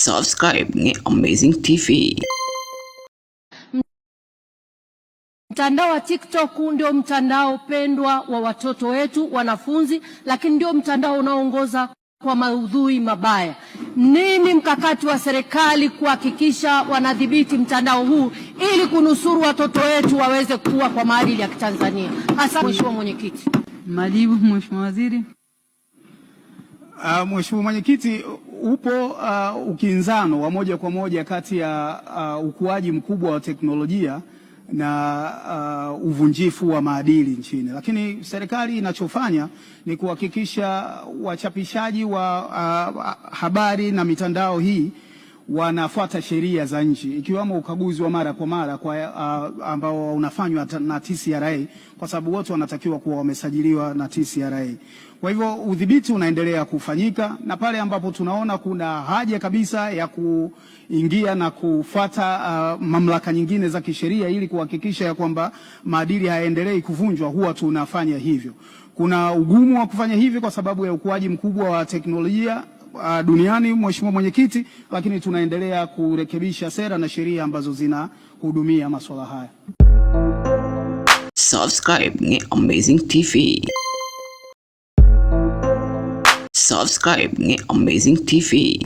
Subscribe ni Amazing TV. Mtandao wa TikTok ndio mtandao pendwa wa watoto wetu wanafunzi, lakini ndio mtandao unaoongoza kwa maudhui mabaya. Nini mkakati wa serikali kuhakikisha wanadhibiti mtandao huu ili kunusuru watoto wetu waweze kuwa kwa maadili ya Kitanzania? Hasa Mheshimiwa Mwenyekiti. Majibu, Mheshimiwa Waziri. Mheshimiwa Mwenyekiti, upo ukinzano wa moja kwa moja kati ya ukuaji mkubwa wa teknolojia na uvunjifu wa maadili nchini, lakini serikali inachofanya ni kuhakikisha wachapishaji wa habari na mitandao hii wanafuata sheria za nchi ikiwemo ukaguzi wa mara kwa mara kwa ambao unafanywa na TCRA kwa sababu wote wanatakiwa kuwa wamesajiliwa na TCRA. Kwa hivyo udhibiti unaendelea kufanyika na pale ambapo tunaona kuna haja kabisa ya kuingia na kufuata mamlaka nyingine za kisheria ili kuhakikisha ya kwamba maadili hayaendelei kuvunjwa, huwa tunafanya hivyo. Kuna ugumu wa kufanya hivi kwa sababu ya ukuaji mkubwa wa teknolojia duniani, Mheshimiwa Mwenyekiti, lakini tunaendelea kurekebisha sera na sheria ambazo zinahudumia masuala haya. Subscribe ni Amazing TV. Subscribe ni Amazing TV.